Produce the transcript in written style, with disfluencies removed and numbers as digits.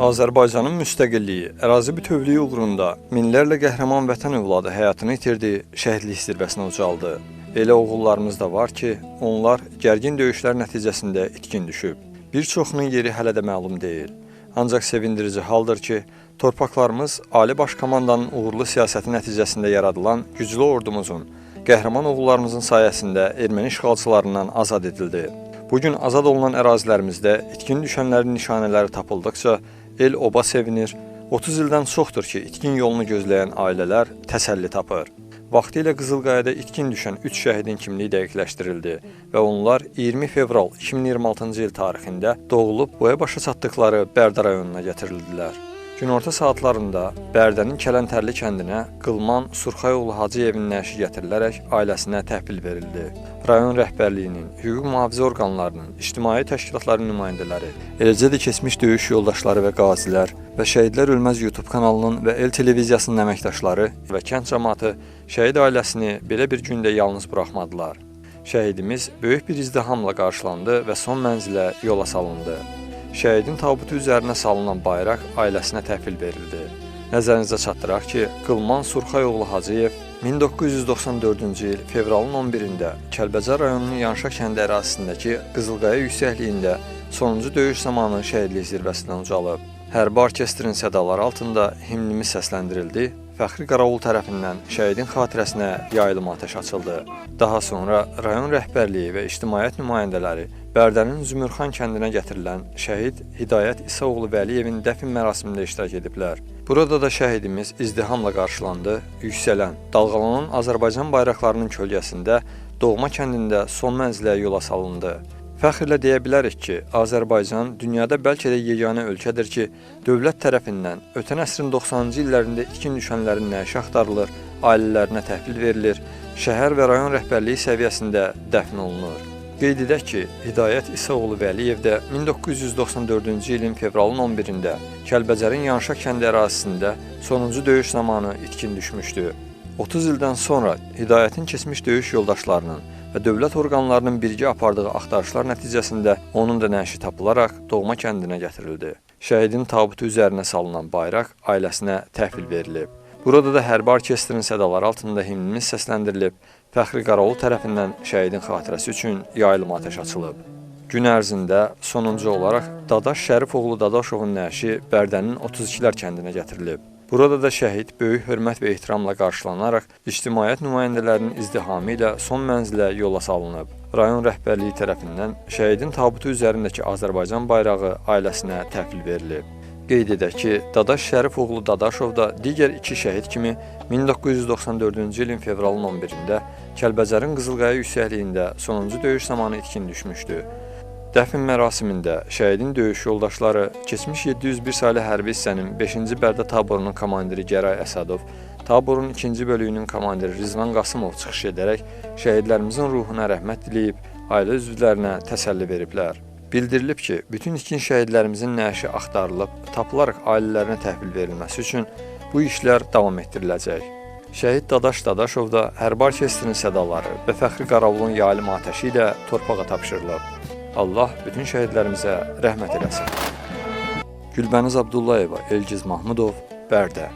Azərbaycanın müstəqilliyi, ərazi bütövlüyü uğrunda minlərlə qəhrəman vətən övladı həyatını itirdi, şəhidlik zirvəsinə ucaldı. Elə oğullarımız da var ki, onlar gərgin döyüşlər nəticəsində itkin düşüb. Bir çoxunun yeri hələ də məlum deyil. Ancaq sevindirici haldır ki, torpaqlarımız Ali Baş Komandanın uğurlu siyasəti nəticəsində yaradılan güclü ordumuzun, qəhrəman oğullarımızın sayəsində erməni işğalçılarından azad edildi. Bugün azad olunan ərazilərimizdə itkin düşənlərin nişanələri tapıldıqca el oba sevinir, 30 ildən çoxdur ki, itkin yolunu gözləyən ailələr təsəlli tapır. Vaxtilə Qızılqayada itkin düşən 3 şəhidin kimliyi dəqiqləşdirildi və onlar 20 fevral 2026-cı il tarixində doğulub boya başa çatdıqları Bərdə rayonuna gətirildilər. Günorta saatlarında Bərdənin Kələntərli kəndinə Qılman Surxayoğlu Hacıyevin nəşi gətirilərək ailəsinə təhvil verildi. Rayon rəhbərliyinin, hüquq mühafizə orqanlarının, ictimai təşkilatların nümayəndələri, eləcə də keçmiş döyüş yoldaşları və qazilər və Şəhidlər Ölməz YouTube kanalının və El televiziyasının əməkdaşları və kənd cəmaatı şəhid ailəsini belə bir gündə yalnız buraxmadılar. Şəhidimiz böyük bir izdihamla qarşılandı və son mənzilə yola salındı. Şəhidin tabutu üzərinə salınan bayraq ailəsinə təhvil verildi. Nəzərinizə çatdıraq ki, Qılman Surxayoğlu Hacıyev 1994-cü il fevralın 11-də Kəlbəcər rayonunun Yanşaq kəndi ərazisindəki Qızılqaya yüksəkliyində sonuncu döyüş zamanı şəhidlik zirvəsindən ucalıb. Hərbi orkestrin sədaları altında himnimiz səsləndirildi. Fəxri Qaravul tərəfindən şəhidin xatirəsinə yaylım atəş açıldı. Daha sonra rayon rəhbərliyi və ictimaiyyət nümayəndələri Bərdənin Zümürxan kəndinə gətirilən şəhid Hidayət İsaoğlu Vəliyevin dəfn mərasimində iştirak ediblər. Burada da şəhidimiz izdihamla qarşılandı. Yüksələn, dalğalanan Azərbaycan bayraqlarının kölgəsində doğma kəndində son mənzilə yola salındı. Fəxrlə deyə bilərik ki, Azərbaycan dünyada bəlkə də yeganə ölkədir ki, dövlət tərəfindən ötən əsrin 90-cı illərində itkin düşənlərin nəşi axtarılır, ailələrinə təhvil verilir, şəhər və rayon rəhbərliyi səviyyəsində dəfn olunur. Qeyd edək ki, Hidayət İsaoğlu Vəliyev də 1994-cü ilin fevralın 11-də Kəlbəcərin Yanşaq kəndi ərazisində sonuncu döyüş zamanı itkin düşmüşdü. 30 ildən sonra Hidayətin keçmiş döyüş yoldaşlarının və dövlət orqanlarının birgə apardığı axtarışlar nəticəsində onun da nəşi tapılaraq doğma kəndinə gətirildi. Şəhidin tabutu üzərinə salınan bayraq ailəsinə təhvil verilib. Burada da hərbi orkestrin sədaları altında himnimiz səsləndirilib, Fəxri Qaravul tərəfindən şəhidin xatirəsi üçün yaylım atəş açılıb. Gün ərzində sonuncu olaraq Dadaş Şərifoğlu Dadaşovun nəşi Bərdənin 32-lər kəndinə gətirilib. Burada da şəhid böyük hörmət və ehtiramla qarşılanaraq ictimaiyyət nümayəndələrinin izdihamı ilə son mənzilə yola salınıb. Rayon rəhbərliyi tərəfindən şəhidin tabutu üzərindəki Azərbaycan bayrağı ailəsinə təhvil verilib. Qeyd edək ki, Dadaş Şərifoğlu Dadaşov da digər iki şəhid kimi 1994-cü ilin fevralın 11-də Kəlbəcərin Qızılqaya yüksəkliyində sonuncu döyüş zamanı itkin düşmüşdü. Dəfn mərasimində şəhidin döyüş yoldaşları, keçmiş 701 saylı hərbi hissənin 5-ci Bərdə taborunun komandiri Gəray Əsədov, taborun 2-ci bölüyünün komandiri Rizvan Qasımov çıxış edərək şəhidlərimizin ruhuna rəhmət diləyib, ailə üzvlərinə təsəlli veriblər. Bildirilib ki, bütün itkin şəhidlərimizin nəşi axtarılıb, tapılaraq ailələrinə təhvil verilməsi üçün bu işlər davam etdiriləcək. Şəhid Dadaş Dadaşov da hərbi orkestrin sədaları və Fəxri Qaravulun yaylım atəşi ilə torpağa tapşırılıb. Allah bütün şəhidlərimizə rəhmət eləsin. Gülbəniz Abdullayeva, Elgiz Mahmudov, Bərdə.